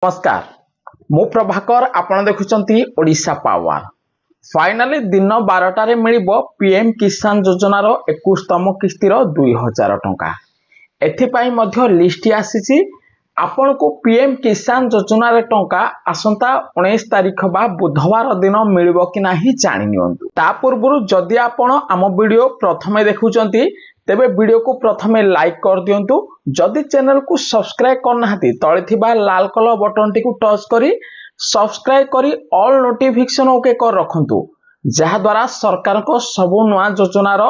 ନମସ୍କାର, ମୁଁ ପ୍ରଭାକର। ଆପଣ ଦେଖୁଛନ୍ତି ଓଡ଼ିଶା ପାୱାର। ଫାଇନାଲି ଦିନ 12ଟାରେ ମିଳିବ ପିଏମ୍ କିଷାନ ଯୋଜନାର 21ତମ କିସ୍ତିର 2000 ଟଙ୍କା। ଏଥିପାଇଁ ମଧ୍ୟ ଲିଷ୍ଟ ଆସିଛି। ଆପଣଙ୍କୁ ପିଏମ୍ କିଷାନ ଯୋଜନାରେ ଟଙ୍କା ଆସନ୍ତା 19 ତାରିଖ ବା ବୁଧବାର ଦିନ ମିଳିବ କି ନାହିଁ, ଜାଣି ନିଅନ୍ତୁ। ତା ପୂର୍ବରୁ ଯଦି ଆପଣ ଆମ ଭିଡ଼ିଓ ପ୍ରଥମେ ଦେଖୁଛନ୍ତି, ତେବେ ଭିଡ଼ିଓକୁ ପ୍ରଥମେ ଲାଇକ୍ କରିଦିଅନ୍ତୁ। ଯଦି ଚ୍ୟାନେଲକୁ ସବସ୍କ୍ରାଇବ୍ କରିନାହାନ୍ତି, ତଳେ ଥିବା ଲାଲ କଲର ବଟନଟିକୁ ଟଚ୍ କରି ସବସ୍କ୍ରାଇବ୍ କରି ଅଲ୍ ନୋଟିଫିକେସନ୍ ଓକେ କରି ରଖନ୍ତୁ, ଯାହାଦ୍ୱାରା ସରକାରଙ୍କ ସବୁ ନୂଆ ଯୋଜନାର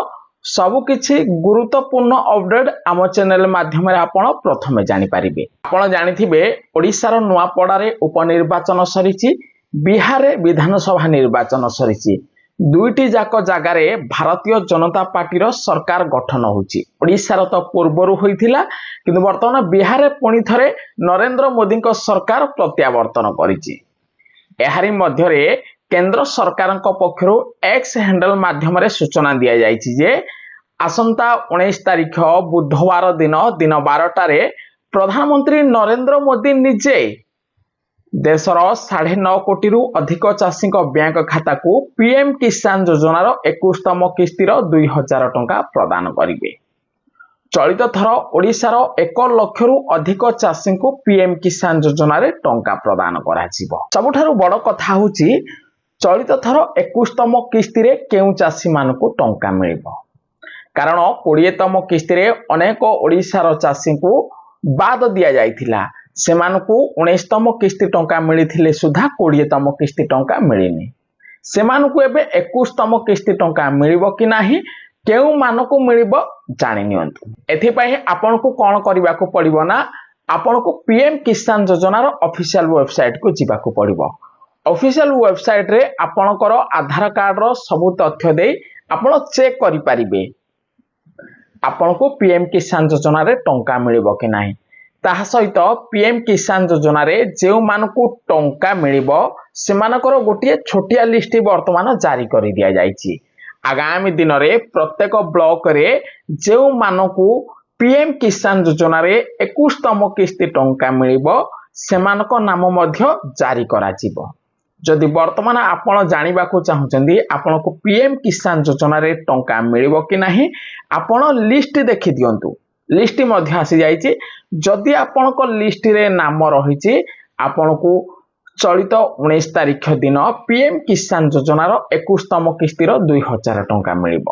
ସବୁ କିଛି ଗୁରୁତ୍ୱପୂର୍ଣ୍ଣ ଅପଡେଟ୍ ଆମ ଚ୍ୟାନେଲ ମାଧ୍ୟମରେ ଆପଣ ପ୍ରଥମେ ଜାଣିପାରିବେ। ଆପଣ ଜାଣିଥିବେ, ଓଡ଼ିଶାର ନୂଆପଡ଼ାରେ ଉପନିର୍ବାଚନ ସରିଛି, ବିହାରରେ ବିଧାନସଭା ନିର୍ବାଚନ ସରିଛି। ଦୁଇଟି ଯାକ ଜାଗାରେ ଭାରତୀୟ ଜନତା ପାର୍ଟିର ସରକାର ଗଠନ ହେଉଛି। ଓଡ଼ିଶାର ତ ପୂର୍ବରୁ ହୋଇଥିଲା, କିନ୍ତୁ ବର୍ତ୍ତମାନ ବିହାରରେ ପୁଣି ଥରେ ନରେନ୍ଦ୍ର ମୋଦିଙ୍କ ସରକାର ପ୍ରତ୍ୟାବର୍ତ୍ତନ କରିଛି। ଏହାରି ମଧ୍ୟରେ କେନ୍ଦ୍ର ସରକାରଙ୍କ ପକ୍ଷରୁ ଏକ୍ସ ହ୍ୟାଣ୍ଡେଲ ମାଧ୍ୟମରେ ସୂଚନା ଦିଆଯାଇଛି ଯେ ଆସନ୍ତା 19 ତାରିଖ ବୁଧବାର ଦିନ ଦିନ 12ଟାରେ ପ୍ରଧାନମନ୍ତ୍ରୀ ନରେନ୍ଦ୍ର ମୋଦି ନିଜେ ଦେଶର 9.5 କୋଟିରୁ ଅଧିକ ଚାଷୀଙ୍କ ବ୍ୟାଙ୍କ ଖାତାକୁ ପିଏମ୍ କିଷାନ ଯୋଜନାର 21ତମ କିସ୍ତିର 2000 ଟଙ୍କା ପ୍ରଦାନ କରିବେ। ଚଳିତ ଥର ଓଡ଼ିଶାର 1 ଲକ୍ଷରୁ ଅଧିକ ଚାଷୀଙ୍କୁ ପିଏମ୍ କିଷାନ ଯୋଜନାରେ ଟଙ୍କା ପ୍ରଦାନ କରାଯିବ। ସବୁଠାରୁ ବଡ଼ କଥା ହେଉଛି, ଚଳିତ ଥର 21ତମ କିସ୍ତିରେ କେଉଁ ଚାଷୀମାନଙ୍କୁ ଟଙ୍କା ମିଳିବ? କାରଣ 20ତମ କିସ୍ତିରେ ଅନେକ ଓଡ଼ିଶାର ଚାଷୀଙ୍କୁ ବାଦ ଦିଆଯାଇଥିଲା। ସେମାନଙ୍କୁ 19ତମ କିସ୍ତି ଟଙ୍କା ମିଳିଥିଲେ ସୁଦ୍ଧା 20ତମ କିସ୍ତି ଟଙ୍କା ମିଳିନି। ସେମାନଙ୍କୁ ଏବେ 21ତମ କିସ୍ତି ଟଙ୍କା ମିଳିବ କି ନାହିଁ, କେଉଁମାନଙ୍କୁ ମିଳିବ, ଜାଣି ନିଅନ୍ତୁ। ଏଥିପାଇଁ ଆପଣଙ୍କୁ କ'ଣ କରିବାକୁ ପଡ଼ିବ ନା, ଆପଣଙ୍କୁ ପିଏମ୍ କିଷାନ ଯୋଜନାର ଅଫିସିଆଲ ୱେବସାଇଟକୁ ଯିବାକୁ ପଡ଼ିବ। ଅଫିସିଆଲ ୱେବସାଇଟରେ ଆପଣଙ୍କର ଆଧାର କାର୍ଡର ସବୁ ତଥ୍ୟ ଦେଇ ଆପଣ ଚେକ୍ କରିପାରିବେ, ଆପଣଙ୍କୁ ପିଏମ୍ କିଷାନ ଯୋଜନାରେ ଟଙ୍କା ମିଳିବ କି ନାହିଁ। ତାହା ସହିତ ପିଏମ୍ କିଷାନ ଯୋଜନାରେ ଯେଉଁମାନଙ୍କୁ ଟଙ୍କା ମିଳିବ, ସେମାନଙ୍କର ଗୋଟିଏ ଛୋଟିଆ ଲିଷ୍ଟ ବର୍ତ୍ତମାନ ଜାରି କରି ଦିଆଯାଇଛି। ଆଗାମୀ ଦିନରେ ପ୍ରତ୍ୟେକ ବ୍ଲକରେ ଯେଉଁମାନଙ୍କୁ ପିଏମ୍ କିଷାନ ଯୋଜନାରେ 21ତମ କିସ୍ତି ଟଙ୍କା ମିଳିବ, ସେମାନଙ୍କ ନାମ ମଧ୍ୟ ଜାରି କରାଯିବ। ଯଦି ବର୍ତ୍ତମାନ ଆପଣ ଜାଣିବାକୁ ଚାହୁଁଛନ୍ତି ଆପଣଙ୍କୁ ପିଏମ୍ କିଷାନ ଯୋଜନାରେ ଟଙ୍କା ମିଳିବ କି ନାହିଁ, ଆପଣ ଲିଷ୍ଟ ଦେଖି ଦିଅନ୍ତୁ। ଲିଷ୍ଟ ମଧ୍ୟ ଆସିଯାଇଛି। ଯଦି ଆପଣଙ୍କ ଲିଷ୍ଟରେ ନାମ ରହିଛି, ଆପଣଙ୍କୁ ଚଳିତ 19 ତାରିଖ ଦିନ ପିଏମ୍ କିଷାନ ଯୋଜନାର 21ତମ କିସ୍ତିର 2000 ଟଙ୍କା ମିଳିବ।